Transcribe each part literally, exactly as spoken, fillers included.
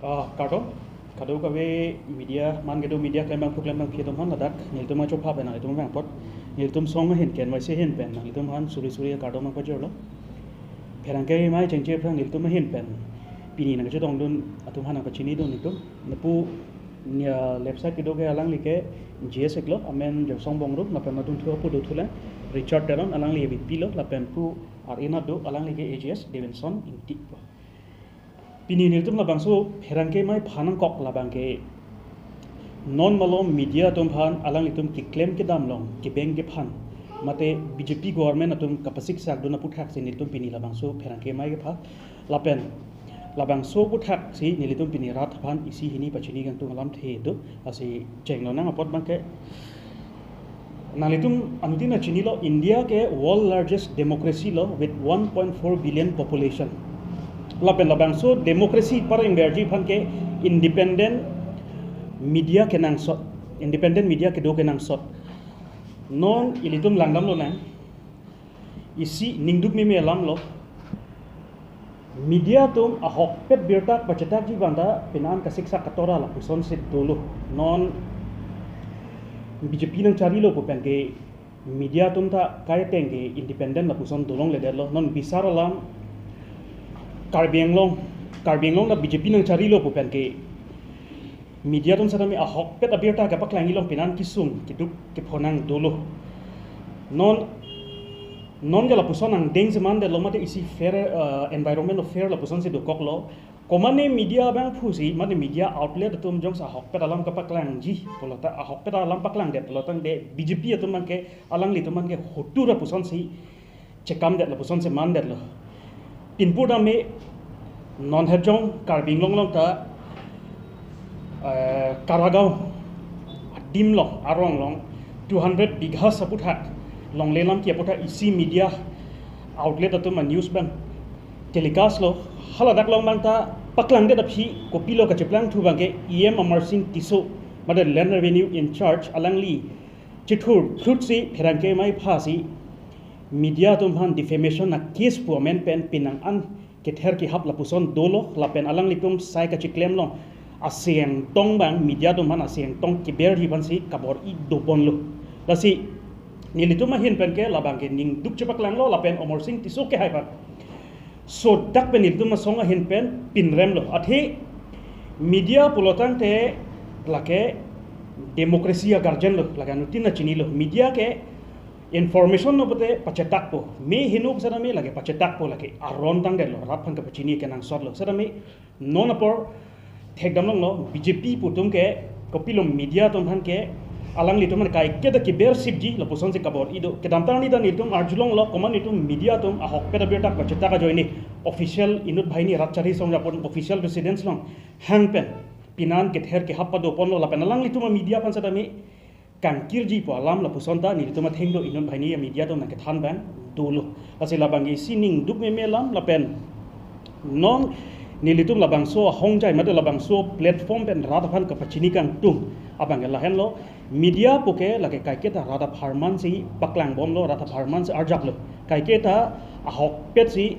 Ah, kardom, kadokave media, man kedo media klembang phu klembang phi atum aphan ladak nelitum achopha pen nanglitum aphan apot, nelitum song ahin pen, K N Y C ahin pen nanglitum aphan suri suri akardom nangpajirlo. Pherangke amei chengche aphrang nelitum ahin pen pini nangchetongdun atum aphan nangpachinidun nelitum. Lapu, ah, left side kedo ke alangli ke G S iklo, amen Jorsong Bongrung, lapen adunthu apo do thulang Richard Teron, alangli A V P lo, lapen pu ar inat do, alangli ke A G S Devenson Ingti. Pini nelitum labangso pherangke amei aphan nangkok labang ke non malom media atum aphan alanglitum keklem kedam along kebeng kephan mate B J P government atum kapasiksakdun aputhak si nelitum pini labangso pherangke amei kepha lapen labangso aputhak si nelitum pini rat aphan isi hini pachini kangtung alamthe do. Lasi chenglonang apot abang ke nanglitum anuttin nangchinilo, India ke world largest democracy lo with one point four billion population. Lapen labangso democracy parengverji aphan ke independent media kenangsot, independent media kedo kenangsot. Non ilitum langdamlonang, isi ningduk meme alam lo. Media atum ahokpet birta pachetakji abang ta pini an kasiksak katora lapuson si dolo. Non B J P nangcharilo pu pen ke media atum ta kaiteng ke independent lapuson dolongledetlo. Non bisar alam Karbi Anglong, Karbi Anglong ta B J P nangcharilo pu pen ke media atum setame ahokpet abirta kapaklang along pini an kesung keduk kephonang dolo. Non, non ke lapuson angdeng si mandetlo mate isi fair, eh, environment of fair lapuson si dokoklo. Komane media abangphu si, mane media outlet atum jongsi ahokpet alam kapaklangji pulo ta, ahokpet alam paklangdet pulo tangte B J P atum abang ke, alanglitum abang ke hotur lapuson si chekamdet lapuson si mandetlo. Pinpur dame non hejong Karbi Anglong along ta, eh, Karagaon adim along, arong along two hundred bighas aputhak longle lamki aputhak isi media outlet atum a-news abang telecast lo. Haladak along abang ta paklangdet aphi kopilo kacheplangthu abang ke E M Amarsing Tisso, mate Land Revenue in charge, alangli chethurphlut si pherangke amei aphan si media atum aphan defamation a-case pu amen pen pini an kether kehap lapuson dolo lapen alanglitum sai kacheklemlong asengtong abang media atum aphan asengtong keberji aphan si kabor-i doponlo. Lasi nelitum ahin pen ke labang ke ningduk chepaklanglo lapen Amarsing Tisso ke hai aphan sodak pen nelitum asong ahin pen pinremlo. Athe media pulo tangte lake democracy a-guardian lo, lake anuttin nangchinilo. Media ke information no pote pachetakpo, me heno setame lake pachetakpo, lake aron tangdetlo, rat aphan kapachini kenangsotlo. Setame non apor thekdamlonglo, B J P pu atum ke kopilo media atum aphan ke alanglitum aphan kaiketa kebersipji lapuson si kabor-i do. Kedamtang arni ta nelitum arjulonglo, komat nelitum media atum ahokpet abirta pachetak ajoine official inut banghini rat chari song apor official residence along hang pen pini an kether kehap padoponlo lapen alanglitum a-media aphan setame kangkirji pu alam lapuson ta nelitum atheng do, inut banghini a-media atum nangkethan abang dolo. Lasi labang ke isi ningduk meme alam lapen non nelitum labangso ahongjai mate labangso platform pen rat aphan kapachini kangtung abang ke lahenlo. Media pu ke lake kaiketa rat apharman si paklangbomlo, rat apharman si arjaplo. Kaiketa ahokpet si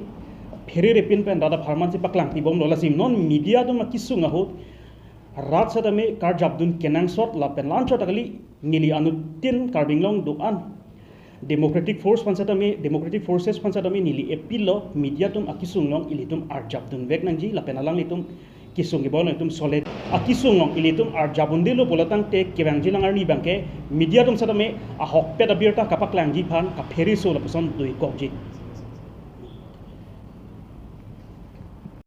pherere pin pen rat apharman si paklangpibomlo. Lasi non media atum akesung ahut rat setame karjapdun kenangsot lapen la-anchot ta kali, neli anuttin Karbi Anglong do-an Democratic Force aphan setame, Democratic Forces aphan setame neli appeal lo, media atum akesung along ilitum arjapdunvek nangji lapen alanglitum kesung kebon along itum solid. Akesung along ilitum arjap undelo pulo tangte kevangjilang arni abang ke media atum setame ahokpet abirta kapaklangji aphan kaphereso lapuson doikokji.